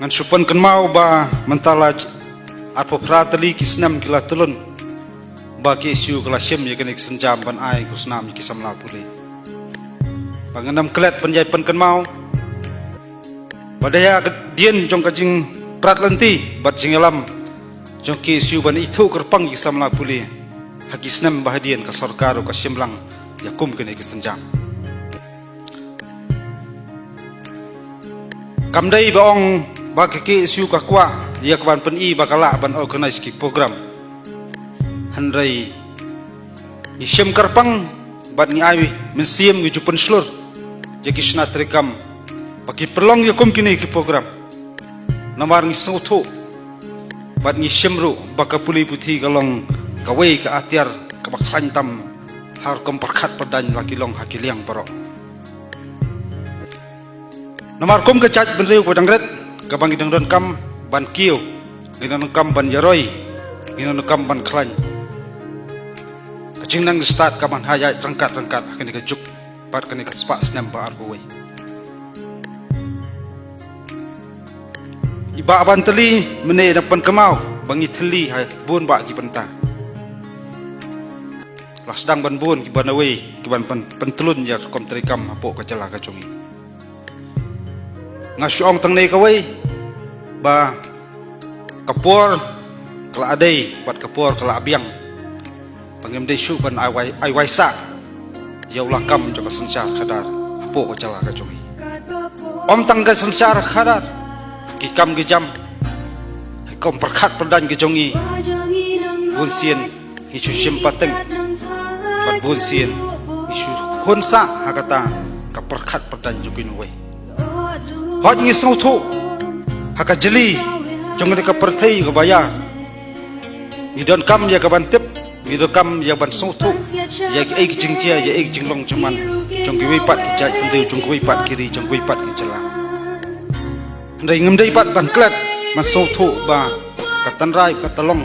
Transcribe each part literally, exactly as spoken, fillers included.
Ngan shu pynkynmaw ba mynta la arphew phra tylli ki snem ki la tylli ba K S U ka la shim ïa kane ka sienjam ban ai khusnam ïa ki samla pule. Ba ngan ym klet ban ïai pynkynmaw ba da ïa ka dien jong ka jingprat lynti bad jingïalam jong K S U ban ithuh kyrpang ïa ki samla pule ha ki snem ba hadien ka sorkar ruh ka shim lang ïa kum kane ka sienjam. Kam dei ba ong ba ka K S U ka kwah ïa ka ban pyni ba ka lah ban organise ki program. Hynrei ngi shim kyrpang bad ngi ai mynsiem ngi ju pynshlur ïa ki shna treikam ba ki pynlong ïa kum kine ki program. Namar ngi sngewthuh bad ngi shim ruh ba ka pule puthi ka long kawei ka atiar kaba khlaiñ tam ha rukom pyrkhat pyrdaiñ la ki long ha ki liang baroh. Namar kum ka jaitbynriew kaba dang rit kaba ngi dang donkam ban kiew, ngi dang donkam ban ïaroi, ngi dang donkam ban khlaiñ. Ka jingnang stad ka ban ha ïaid ryngkat ryngkat ha kane ka juk bad kane ka spah snem ba arphew wei. I Bah Bantylli mynne da pynkynmaw ba ngi thylli ha bun bah ki bynta. La sdang ban bun ki ban awei ki ban pyn- pyntlun ïa rukom treikam hapoh ka jylla ka jong ngi. Nga shu ong tang ne kawei ba ka por ka la dei bad ka por ka la biang. Ba ngim dei shuh ban ai wai, ai wai sah ïa u lakam jong ka synshar khadar hapoh ka jylla ka jong ngi. Ym tang ka synshar khadar, ki kam ki jam, ki kam pyrkhat pyrdaiñ ka jong ngi, bun sien ngi shu shim pateng bad bun sien ngi shu khun sah ha kata ka pyrkhat pyrdaiñ jong kiwei. Hooid ngi sngewthuh ha ka jylliew jong kane ka pyrthei kaba ïar. Ngi donkam ïa ka ban tip, ngi donkam ïa ban sngewthuh ïa kiei ki jingjia, ïa kiei ki jinglong jingman jong kiwei pat ki jaitbynriew, jong kiwei pat ki ri, jong kiwei pat ki jylla. Hynrei ngim dei pat ban klet ban sngewthuh ba ka tynrai ka tyllong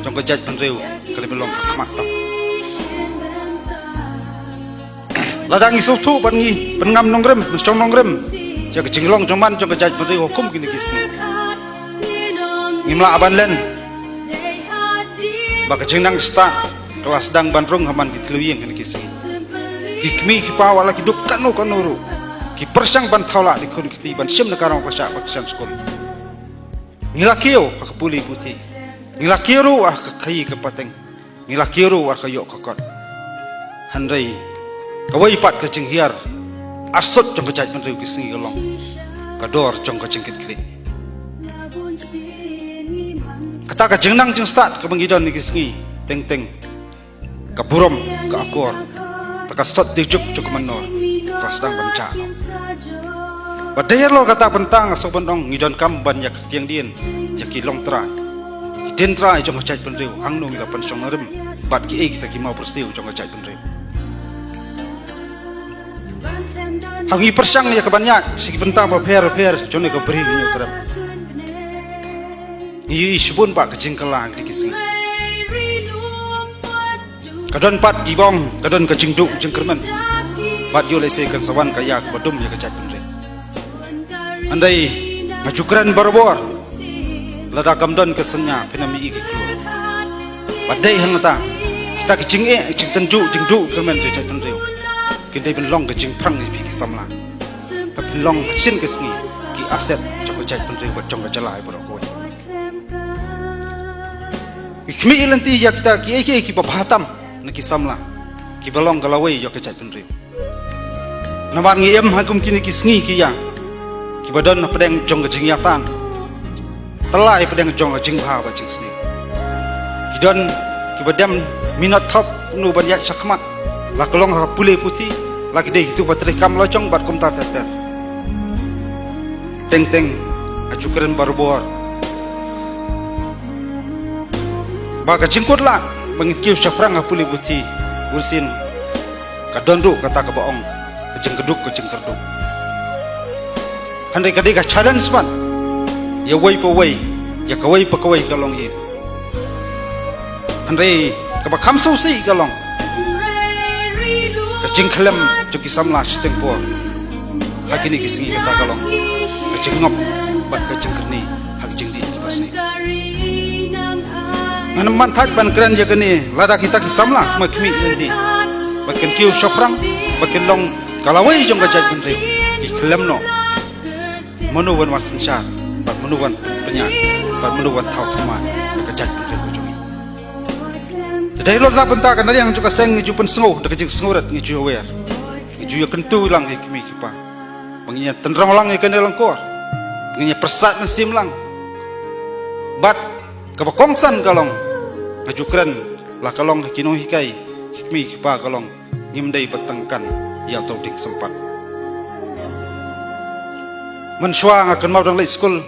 jong ka jaitbynriew ka dei ban long ha khmat tam. Lada ngi sngewthuh bad ngi pynngam nongrim, pynshong nongrim ïa ka jinglong jingman jong ka jaitbynriew ha kum kine ki sngi, ngim lah ban len ba ka jingnang stad ka la sdang ban rung ha man ki thliew ïing kine ki sngi. Ki kmie ki paw la ki duk kano kano ruh ki pyrshang ban thaw lah da ki khun ki kti ban shim na ka rong ka shah ba ki shem skul. Ngi la kiew ha ka pule puthi, ngi la kiew ruh ha ka khaïi ka pateng, ngi la kiew ruh ha ka ïoh ka kot. Hynrei kawei pat ka jinghiar arsut jong ka jaitbynriew ki sngi ka long ka dor jong ka jingkitkhlieh. Kata ka jingnang jingstad kaba ngi don ha ki sngi, teng teng ka burom, ka akor, ta ka sot dei juk juk manor ka sdang ban jah noh. Bad dei halor kata bynta nga sngewbha ban ong ngi donkam ban ïa kyrtiang dien ïa ki longtrai, ki dien trai jong ka jaitbynriew, hangno ngi la pynshong nongrim bad kiei kita ki mawbyrsiew jong ka jaitbynriew. Ha ngi pyrshang ïa ka ban ïaid sha ki bynta bapher bapher jong kane ka Bri Hynñiewtrep, ngi ïohi shibun ba ka jingkylla ha kine ki sngi. Ka don pat kiba ong ka don ka jingduh jingkyrmen, bad ïoh lehse kan sa wan ka ïa kaba dum ïa ka jaitbynriew. Hynrei nga ju kren barabor, lada kam don ka synñia phin ym ïohi ki klur. Bad dei hangta kita ki jingeh jingtynjuh jingduh kyrmen jong ka jaitbynriew kin dei ban long ka jingphrang ïa phi ki samla. Ba phin long ha sien ka sngi ki asset jong ka jaitbynriew bad jong ka jylla baroh kawei. Ngi khmih lynti ïa kita kiei kiei kiba bha tam na ki samla kiba long ka lawei ïa ka jaitbynriew. Namar ngi im ha kum kine ki sngi ki ïa kiba don hapdeng jong ka jingïatan, tylli hapdeng jong ka jingbha bad jingsniew. Ki don kiba dem minot thop kumno ban ïaid shakhmat, la ka long ha ka pule puthi, la ki dei kitu ba trei kam la jong bad kumta ter ter. Teng teng nga ju kren barabor ba ka jingkut lah ba ngin kiew shaphrang ha pule puthi, bunsien ka don ruh kata kaba ong ka jingkyrduh ka jingkyrduh. Hynrei ka dei ka challenge pat ïa uwei pa uwei, ïa kawei pa kawei ka longïing. Hynrei kaba kham sngewsih ka long ka jingkhlem jong ki samla shiteng por ha kine ki sngi, kata ka long ka jingngop bad ka jingkyrni ha ka jingdih kiba sniew. Ngan ym man thait ban kren ïa kane lada kita ki samla, ki kmie ki lynti, ba kin kiew shaphrang, ba kin long ka lawei jong ka jaitbynriew, ki khlem noh mano ban wan synshar, bad mano ban pynïaid, bad mano ban thaw thymmai ïa ka jaitbynriew ka jong ngi. Te dei halor kata ka bynta ka naliang jong ka seng ngi ju pynsngew da ka jingsngewrit, ngi ju ïawer, ngi ju ïakyntu lang ïa ki kmie ki kpa, ba ngin ïa tynrong lang ïa kane lyngkor, ba ngin ïa pyrsad mynsiem lang. Bad kaba kongsan ka long, nga ju kren, la ka long ha ki nonghikai, ki kmie ki kpa, ka long ngim dei ban tyngkan ïa uto u dieng sympat. Mynshuwa nga kynmaw dang leit skul,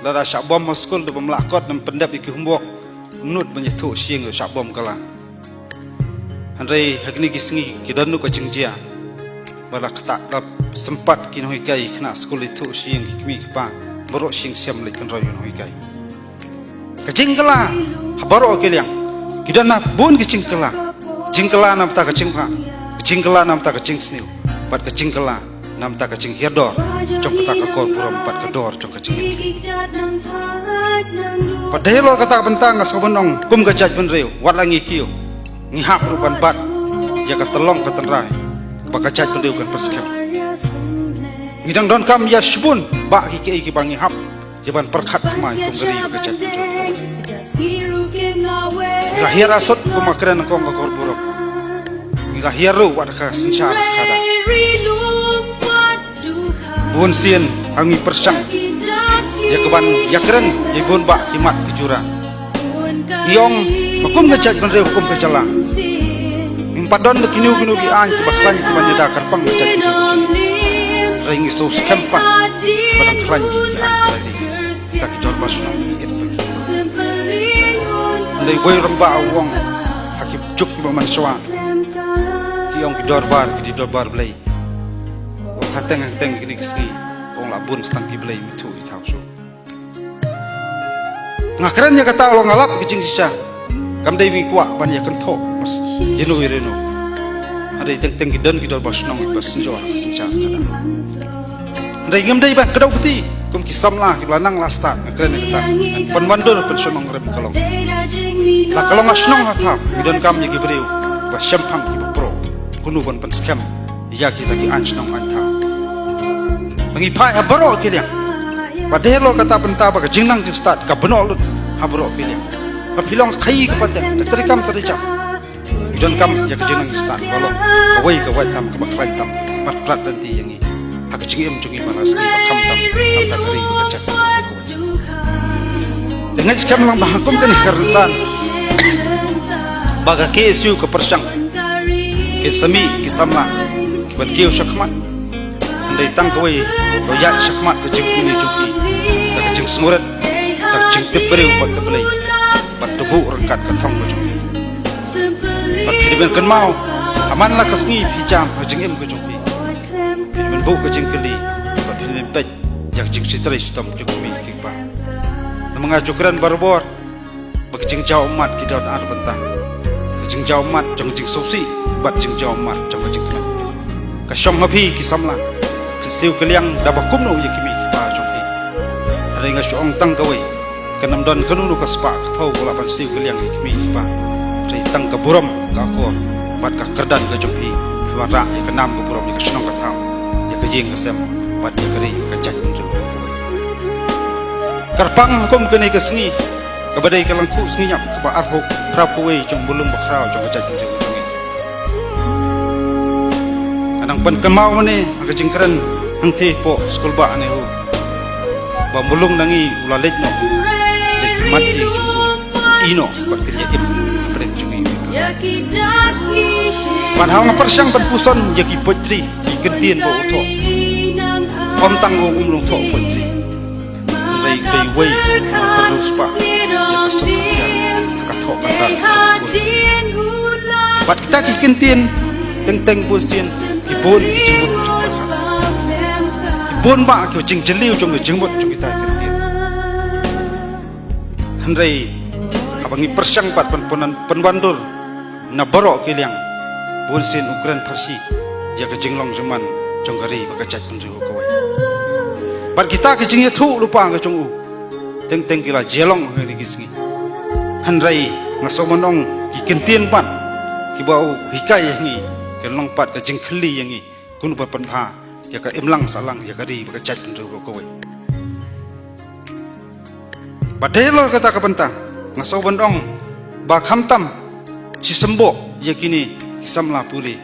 lada shah bom ha skul, da bym lah kot, ym pyndep ïa ki homework, ym nud ban ïathuh sha ïing, shah bom kylla. Hynrei ha kine ki sngi ki don ruh ka jingjia, ba la ktah, la sympat ki nonghikai, khynnah skul ïathuh sha ïing, ki kmie ki kpa, baroh sha ïing sem leit kynroi ïa u nonghikai. Ka jingkylla ha baroh ki liang. Ki don na bun ki jingkylla. Jingkylla na bynta ka jingbha, ka jingkylla na bynta ka jingsniew, bad ka jingkylla na bynta ka jinghiar dor jong kata ka kor burom bad ka dor jong ka jingim. Bad dei halor kata ka bynta nga sngewbha ban ong, kum ka jaitbynriew, wat la ngi kiew, ngi hap ruh ban bat ïa ka tyllong ka tynrai, ba ka jaitbynriew kan pyrskhem. Ngi dang donkam ïa shibun bah ki, kiei kiba ngi hap ïa ban pyrkhat thymmai kum ka ri bad ka jaitbynriew. Ngi la hiar asut kum nga kren nyngkong, ka kor burom. Ngi la hiar ruh wat ka synshar khadar. Bunsien ha ngi pyrshang ïa ka ban ïakren ïa bun bah ki mat ki jura. Ngi ong ba kum ka jaitbynriew, kum ka jylla, ngim pat don da kino kino ki aiñ kiba khlaiñ kiban ïada kyrpang ka jaitbynriew. Hynrei ngi sngewskhem pat ba dang khlaiñ ki aiñ sha lade. Kita ki dorbar shnong ki ïeit bha. Hynrei uwei u rangbah u ong ha ki juk kiba mynshuwa, ki ong ki dorbar ki dei dorbar Blei. Wat ha teng ha teng kine ki sngi, ong la bun tang ki blei, ym ithuh ithaw shuh. Nga kren ïa kata, la nga lap ki jingshisha. Kam dei ba ngi kwah ban ïa kynthoh ïa no ïa no. Hynrei teng teng ki don ki dorbar shnong kiba synjor ka synshar khadar. Hynrei ngim dei ban kdew kti kum ki samla kiba la nang la stad, nga kren ïa kata. Pynwandur pynshong nongrim ka long. La ka long ha shnong ha thaw, ngi donkam ïa ki briew ba shemphang, kiba pro, kumno ban pynskhem ïa kita ki aiñ shnong aiñ thaw. Ba ngi phai ha baroh ki liang. Bad dei halor kata bynta ba ka jingnang jingstad ka bynnoh lut ha baroh ki liang. Ba phi long khaii ka pateng, ka treikam treijam, ngi donkam ïa ka jingnang jingstad ba long kawei ka wait tam, kaba khlaiñ tam, bad prat lynti ïa ngi ha ka jingim jong ngi man la ka sngi ba kham tam, tam ha ka ri bad ka jait. Te nga skhem lang ba ha kum kane ka rynsan ba ka K S U ka pyrshang, kin sa mih ki samla kiban kiew shakhmat. Hynrei tang kawei ka ïaid shakhmat ka jingpyni jong ki da ka jingsngewrit, da ka jingtip briew bad ka Blei, bad to buh ryngkat ka thong ka jong ki. Bad phi dei ban kynmaw, ha man la ka sngi phi jam ha ka jingim ka jong phi, phi dei ban buh ka jingkylli, bad phi dei ban peit ïa ka jingshitrei shitom jong ki kmie ki kpa. Namar nga ju kren barabor ba ka jingjaw ummat ki don ar bynta. Ka jingjaw ummat jong ka jingsngewsih bad jingjaw ummat jong ka jingkmen. Ka shong ha phi ki samla, phin siew kylliang da ba kumno ïa ki kmie ki kpa jong phi. Hynrei nga shu ong tang kawei, kan ym don kano kano ka spah ka phew ba lah ban siew kylliang ïa ki kmie ki kpa. Hynrei tang ka burom, ka akor bad ka kyrdan ka jong phi, phi wanrah ïa ka nam ka burom, ïa ka shnong ka thaw, ïa ka ïing ka sem bad ïa ka ri ka jaitbynriew. Kyrpang ha kum kane ka sngi, kaba dei ka lyngkhuh sngi ñiap kaba arphew, phra phew wei jong Mulung Bakhraw jong ka jaitbynriew jong ngi. Nga nang pynkynmaw mynne ha ka jingkren hangtei hapoh skulbah NEHU ba Mulung na ngi u la leit noh, leit mat ïing jong u, ïehnoh bad kin ïa im hapdeng jong ngi. Bad haba nga pyrshang ban puson ïa ki poetry, ki kyntien ba u thoh, ym tang ba um long thoh poetry, hynrei dei uwei u pynriewspah ïa ka sop ka thiar ha ka thoh ka dar ka jong u. Bad kita ki kyntien teng teng bun sien ki bun ki jingmut jingpyrkhat, ki bun bah ki jingjylliew jong ki jingmut jong kita ki kyntien. Hynrei haba ngi pyrshang pat ban pyn-, pynwandur na baroh ki liang, bun sien u kren pharshi ïa ka jinglong jingman jong ka ri bad ka jaitbynriew kawei. Bad kita ki jingïathuhlypa ka jong u teng teng ki la jia long ha kine ki sngi. Hynrei nga sngew ban ong ki kyntien pat kiba u hikai ïa ngi kan long pat ka jingkylli ïa ngi, kumno ban pynbha ïa ka imlang sahlang ïa ka ri bad ka jaitbynriew baroh kawei. Bad dei halor kata ka bynta nga sngew ban ong ba khamtam shisha bok ïa kine ki samla pule,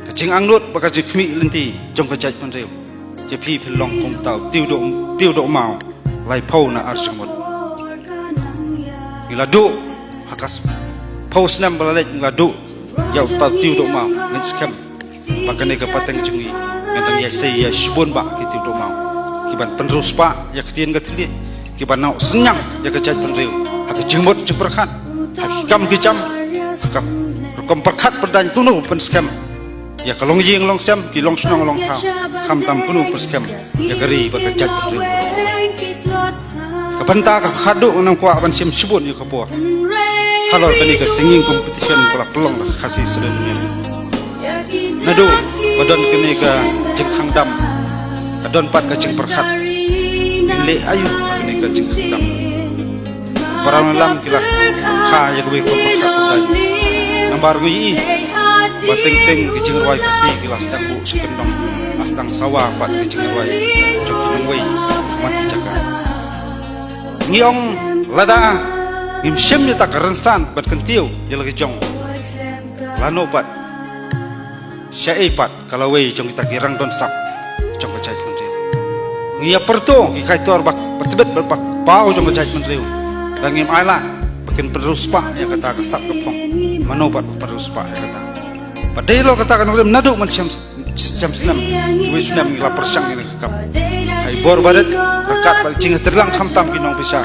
ka jingangnud bad ka jingkhmih lynti jong ka jaitbynriew, ïa phi phin long kum uta u Tiew Doh, Tiew Dohmaw, laiphew na ar jingmut. Ngi la duh ha ka s-, phew snem ba la leit ngi la duh ïa uta u Tiew Dohmaw, ngin skhem ba kane ka pateng jong ngi ngan dang ïaisei ïa shibun bah ki Tiew Dohmaw kiban pynriewspah ïa ka ktien ka thylliej, kiban nang synñiang ïa ka jaitbynriew ha ka jingmut jingpyrkhat, ha ki kam ki jam, ha ka rukom pyrkhat pyrdaiñ kumno pynskhem ïa ka longïing longsem, ki longshnong longthaw, khamtam kumno pynskhem ïa ka ri bad ka jaitbynriew. Ka bynta ka khadduh ngam kwah ban shim shibun ïa ka por halor kane ka singing competition ba la pynlong da ka Khasi Student Union. Naduh ba don kane ka jingkhang dam, ka don pat ka jingpyrkhat, ngin leh aïu ha kane ka jingkhang dam? Para nongïalam ki la kha ïa kawei ka rukom pyrkhat kumta. Namar ngi ïohi ba teng teng ki jingrwai Khasi ki la sdang buh sha kyndong, la sdang sawa pat ki jingrwai jong ki nongwei man ki jaka. Ngi ong lada ngim shim ïa kata ka rynsan ban kyntiew ïa la ki jong, lano pat shaei pat ka lawei jong kita ki rangdon sap jong ka jaitbynriew? Ngi ïa pyrto ki kaitor ba, ba tbit bad ba paw jong ka jaitbynriew, da ngim ailad ba kin pynriewspah ïa kata ka sap ka phong. Mano pat ba pynriewspah ïa kata? Bad dei halor kata ka nongrim naduh mynshem, shem snem, wei snem ngi la pyrshang ïa ka kam. Hei bor barit, ryngkat bad jingïatreilang khamtam ki nongbishar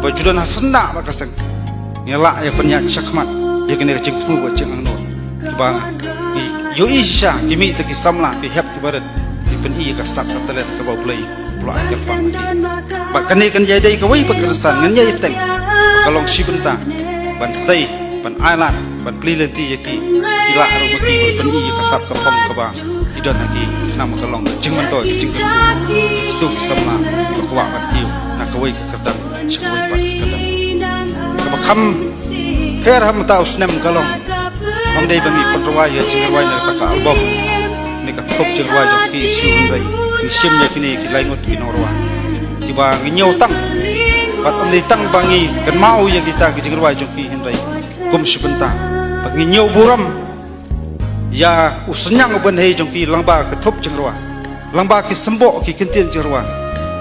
ba ju don ha syndah bad ka seng, ngi lah ïa pynïaid shakhmat ïa kane ka jingthmu bad jingangnud. Kiba ngi ïohi shisha ki mih te ki samla, ki hep ki barit, ki pyni ïa ka sap ka talent kaba U Blei u la ai kyrpang ha ki. Bad kane kan ïai dei kawei pat ka rynsan, ngan ïai bteng ba ka long shi bynta ban sei, ban ailad, ban plie lynti ïa ki, ki lah ruh ma ki ban pyni ïa ka sap ka phong kaba ki don ha ki, khnang ba ka long ka jingmyntoi, ka jingkyrkhu ïa kito ki samla kiba kwah ban kiew na kawei ka kyrdan sha kawei pat ka kyrdan. Kaba kham pher ha mynta u snem ka long, ym dei ba ngi pynrwai ïa jingrwai na kata ka album, ne ka thup jingrwai jong K S U, hynrei ngi shim ïa kine ki lai ngut ki nongrwai kiba ngi ñiew tang. Bad ym dei tang ba ngi kynmaw ïa kita ki jingrwai jong ki, hynrei kum shi bynta ba ngi ñiew burom ïa u synñiang u bynhei jong ki lyngba ka thup jingrwai, lyngba ki symboh ki kyntien jingrwai.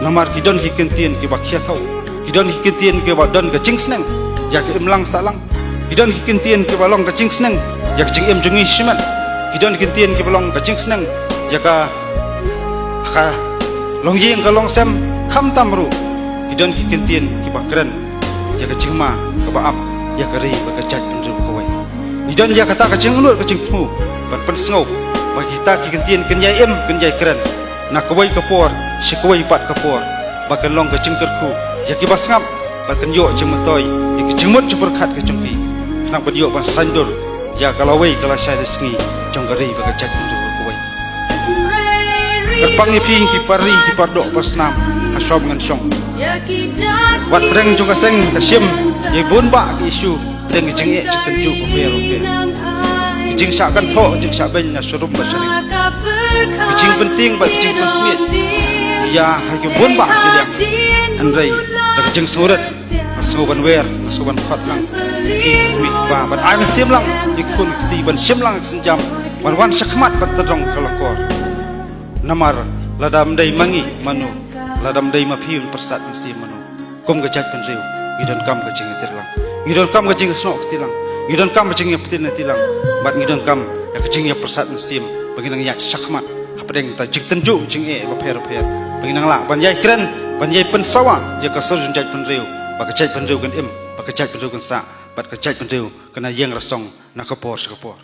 Namar ki don ki kyntien kiba khia thaw, ki don ki kyntien kiba don ka jingsneng ïa ka imlang sahlang, ki don ki kyntien kiba long ka jingsneng ïa ka jingim jong ngi shimet, ki don ki kyntien kiba long ka jingsneng ïa ka, ka longïing ka longsem, khamtam ruh ki don ki kyntien kiba kren ïa ka jingma kaba ap ïa ka ri bad ka jaitbynriew kawei. Ngi don ïa kata ka jingangnud ka jingthmu ban pynsngew ba kita ki kyntien kin ïai im kin ïai kren na kawei ka por sha kawei pat ka por, ba kan long ka jingkyrkhu ïa kiba sngap, ba kan ïoh jingmyntoi ïa ki jingmut jingpyrkhat ka jong ki, khnang ban ïoh ban saiñdur ïa ka lawei ka lashai sngi jong ka ri bad ka jaitbynriew kawei. Kyrpang ïa phi ki para ri ki para doh para snam ha shwa ba ngan shong. Wat pdeng jong ka seng ka shim ïa bun bah ki issue, pdeng ki jingeh jingtynjuh bapher bapher, ki jingshah kynthoh jingshah beiñ na sharum bad sharing, ki jingpyntieng bad ki jingpynsmiej ïa ha ki bun bah ki liang. Hynrei da ka jingsngewrit nga sngew ban wer, nga sngew ban khot lang ki mih ba ban ai mynsiem lang ïa ki khun ki kti ban shim lang ïa ka sienjam, ban wan shakhmat ban tynrong ka longkor. Namar lada ym dei ma ngi mano, lada ym dei ma phi un pyrsad mynsiem mano? Kum ka jaitbynriew ngi donkam ka jingïatreilang, ngi donkam ka jingïasnoh kti lang, ngi donkam ka jingïapyntip kti lang, bad ngi donkam ïa ka jingïapyrsad mynsiem ba ngin nang ïaid shakhmat hapdeng ta jingtynjuh jingeh bapher bapher, ba ngin nang lah ban ïai kren, ban ïai pynsawa ïa ka sur jong jaitbynriew, ba ka jaitbynriew kan im, ba ka jaitbynriew kan sah, bad ka jaitbynriew kan ïeng rasong na ka por sha ka por.